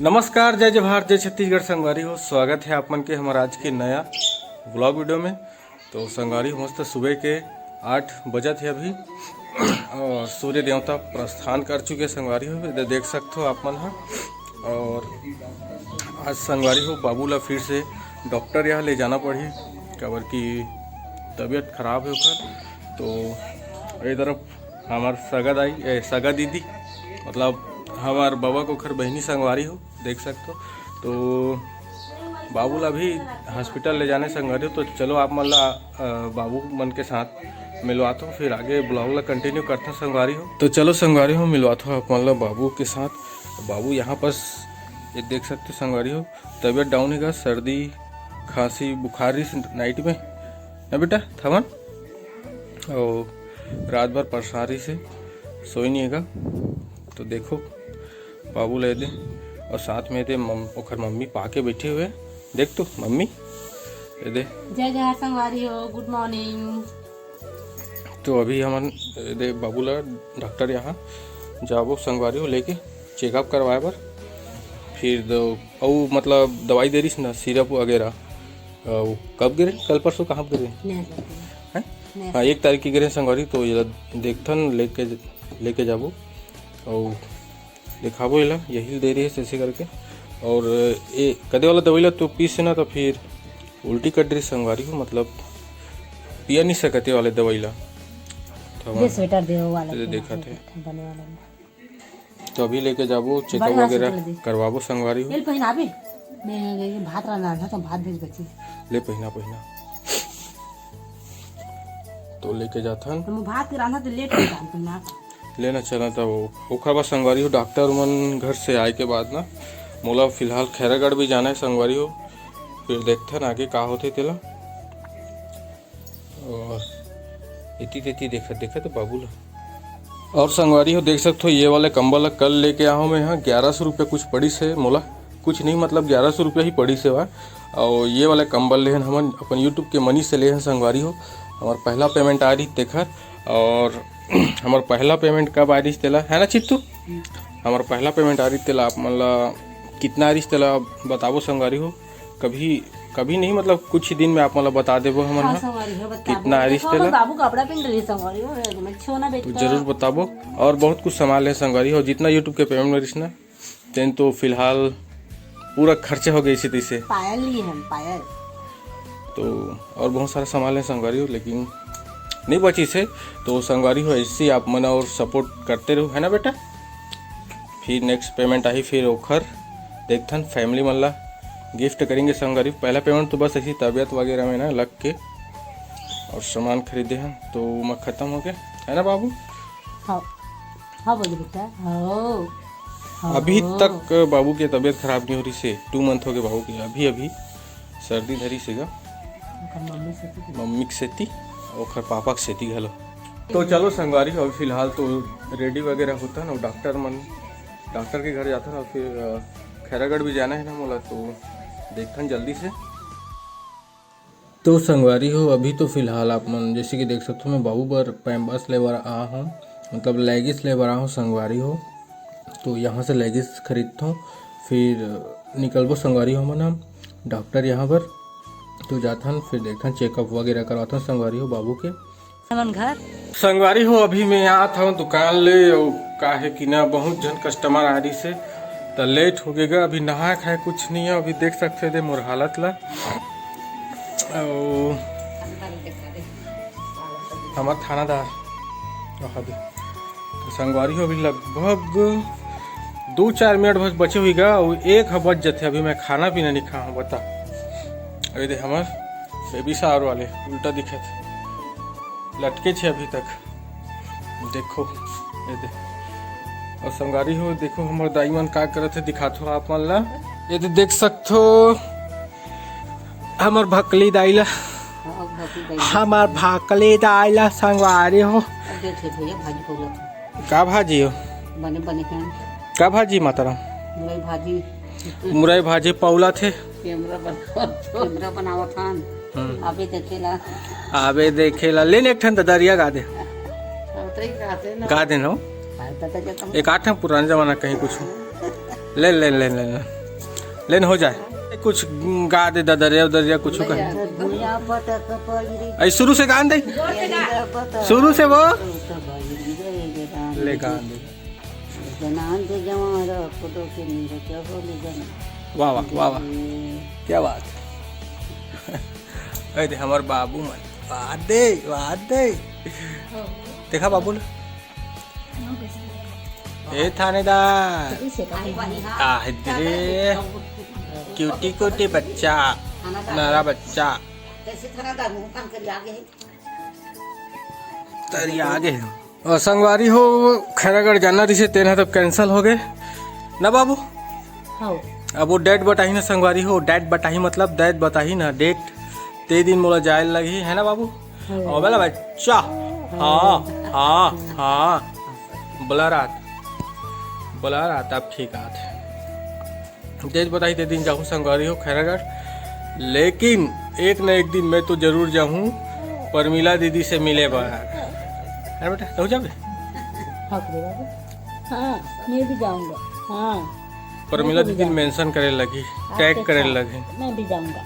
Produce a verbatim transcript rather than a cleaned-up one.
नमस्कार, जय जोहार, जय छत्तीसगढ़ संगवारी हो। स्वागत है आप मन के हमर आज के नया व्लॉग वीडियो में। तो संगवारी हो, मस्त सुबह के आठ बजत है अभी और सूर्य देवता प्रस्थान कर चुके हैं संगवारी हो, दे-, देख सकते हो आप मन ह। और आज संगवारी हो, बाबू ला फिर से डॉक्टर यहाँ ले जाना पड़ी, काबर कि तबीयत खराब है ओकर। तो ये तरफ हमार सगा दाई, ए, सगा दीदी, मतलब हमार बाबा के ओखर बहिनी संगवारी हो, देख सकते हो। तो बाबू ला भी हॉस्पिटल ले जाने संगवारी हो। तो चलो आप मन ला, अ, बाबू मन के साथ मिलवात हो, फिर आगे ब्लॉग ला कंटिन्यू करते हैं संगवारी हो। तो चलो संगवारी हो, मिलवात हो आप मन ला बाबू के साथ। बाबू यहाँ पास ये देख सकते हो संगवारी हो, तबीयत डाउन हेगा, सर्दी, खांसी, बुखार रहिस नाइट में ना बेटा, थवन? और रात भर परेशान रहिस हे, सोए नहीं हेगा। तो देखो, बाबू ले दे, और साथ में दे मम-, ओखर मम्मी पाके बैठे हुए। देख तो मम्मी, ये दे। जय जोहार संगवारी हो, गुड मॉर्निंग। तो अभी हमन दे बाबू ला डॉक्टर यहाँ जाबो संगवारी हो लेके चेकअप करवाए बर। फिर दो, अउ मतलब दवाई दे रहिस ना, सिरप वगैरह। अउ कब गिरे? कल परसों कहाँ गिरे? नहीं, नहीं। हैं? नहीं। हाँ, एक तारीख के गिरे संगवारी, तो ये देखथन लेके, लेके जाबो। अउ दिखाबो एला, यही दे रही है ऐसे करके। और ये कदे वाला दवाई ला तो पीस ना, तो फिर उल्टी कर रही संगवारी हो, मतलब पिया नहीं सकते वाले दवाई ला। तो ये हमन स्वेटर दे वो वाला ये के देखा वाला थे। बने वाला में। तो अभी लेके जाबो, चेकअप बड़े वाला वगैरह स्वेटर दे। करवाबो संगवारी हो। ये पहिनाबे? मैं, मैं भात रांधा था, तो भात भेज बची। ले पहिना, पहिना। तो लेके जाथन। तो मैं भात के रांधा तो लेट हो जान पहिना। लेना चला था वो। ओखर बाद संगवारी हो, डॉक्टर मन घर से आए के बाद ना, मोला फिलहाल खैरागढ़ भी जाना है संगवारी हो। फिर देखथन आगे का होथे तेला। और एती तेती देखत देखत बाबू ला। और संगवारी हो, देख सकत हो, ये वाले कंबल ला कल लेके आया हूँ मैं यहाँ, ग्यारह सौ रुपये कुछ पड़िस हे मोला, कुछ नहीं, मतलब ग्यारह सौ रुपये ही पड़िस हे वा। और ये वाले कंबल लेहन हमन अपन YouTube के मनी से लेहन संगवारी हो, हमार पहला पेमेंट आ रही तेखर। और हमार पहला पेमेंट कब आ रही तेला, है ना चित्तू? हमार पहला पेमेंट आ रही तेला आप मन ला कितना आ रही तेला बताबो संगवारी हो। कभी, कभी नहीं, मतलब कुछ ही दिन में आप मन ला बता देबो हमन हाँ, ह। संगवारी हो, बताबो। कितना आ रही देखो, तेला? बाबू कपड़ा पहन रही संगवारी हो, एकदम अच्छो ना तो बेटा। जरूर बताबो। और बहुत कुछ सामान ले संगवारी हो, जितना YouTube के पेमेंट में रहिस ना, तेन तो फिलहाल पूरा खर्चा हो गई इसी तैसे। पायल ली हम, पायल। तो और बहुत सारा सामान है संगवारी हो, लेकिन नहीं बची से। तो संगवारी हो, ऐसे ही आप मन और सपोर्ट करते रहो, है ना बेटा? फिर नेक्स्ट पेमेंट आही, फिर ओखर देखथन फैमिली मन ला गिफ्ट करेंगे संगवारी। पहला पेमेंट तो बस ऐसी तबीयत वगैरह में ना लग के और सामान खरीदे हैं, तो मैं खत्म हो गया, है ना बाबू? हाँ, हाँ बोल बेटा, हाँ। अभी हाँ। तक बाबू के तबीयत खराब नहीं हो रही से, टू मंथ हो गए बाबू के, अभी अभी सर्दी धरी सेगा। ओकर मम्मी सेती के। मम्मी के सेती, ओकर पापा के सेती घलो। तो चलो संगवारी हो, अभी फिलहाल तो रेडी वगैरह होता ना, डॉक्टर मन, डॉक्टर के घर जाता ना, फिर, अ, खैरागढ़ भी जाना है ना मोला, तो देखथन जल्दी से। तो संगवारी हो, अभी तो फिलहाल आप मन जैसे कि देख सकते हो, मैं बाबू बर पैम्बर्स ले बर आ हूँ, मतलब लेगिस ले बर आ हूँ संगवारी हो। तो यहाँ से लेगिस खरीदथों, फिर निकलबो संगवारी हो मन हम डॉक्टर यहाँ पर। तो जाथन, फिर देखथन, चेकअप वगैरह करवाथन संगवारी हो बाबू के। हमन घर। संगवारी हो, अभी मैं आत हूँ दुकान ले, और काहे कि ना बहुत जन कस्टमर आ रही से, त लेट हो गएगा। अभी नहाए खाए कुछ नहीं है, अभी देख सकते दे मोर हालत ला। और हमार थानादार, वहाँ भी। तो संगवारी हो, अभी लगभग दो चार मिनट बस बचे हुई गा, और एक ह बज जथे। अभी मैं खाना पीना नहीं खा हूँ, बता। अभी दे हमार बेबी शावर वाले उल्टा दिखत लटके छे अभी तक। देखो, ये दे। और संगवारी हो, देखो हमर दाई मन का करत हे, दिखाथो आप मन ला। ये दे देख सकथो हमर भकली दाई ला। हाँ, भकली दाई ला। हमर भकली दाई ला संगवारी हो। अब देख ले भैया, भाजी पौलत हे। का भाजी हो? बने, बने हैं। का भाजी माता राम? मुरई भाजी। मुरई भाजी पौलत हे। कैमरा बनावत, कैमरा बनावत हन। हम्म। अबे देखेला। अबे देखेला। लेन एक ठन ददरिया गा दे। अब तो ही गाते ना। गा दे ना। हाँ, दादा जब हम एक आठ ठन पुराना जमाना कहीं कुछ। ले ले ले ले ले। लेन हो जाए। कुछ गा दे ददरिया उदरिया कुछ कहे। भुइयां पटक पड़ी। ऐ शुरू से गान दे। पटक शुरू से वो। ले गान दे। जनान दे जवान रख, फोटो के नीचे क्या बोले जाना। वाह, वाह, वाह, वाह। क्या बात। अरे, हमार बाबू मन। वाह दे, वाह दे। देखा बाबू ल। ए थानेदार। आह दे। क्यूटी क्यूटी बच्चा। नारा बच्चा। कैसे थानेदार मुंह कान कर आगे है? तरी आगे। और संगवारी हो, खैरागढ़ जाना रहिसे, तेन ह तब cancel हो गए ना बाबू। हाँ। अब वो date बताही ना संगवारी हो, date बताही मतलब date बताही ना, date ते दिन मोला जाए लगही, है ना बाबू? हाँ। और बोला बच्चा, हाँ, हाँ, हाँ, बोला रात, बोला रात, अब ठीक आत। तेज बताही ते दिन जाहूँ संगवारी हो खैरागढ़, लेकिन एक न एक दिन मैं तो जरूर जाहूँ परमिला दीदी से मिले बर। है बेटा, तू जाबे? हाँ, हाँ, मैं भी जाऊंगा। हाँ। परमिला दीदी मेंशन करे लगी, टैग करे लगी। मैं भी जाऊंगा।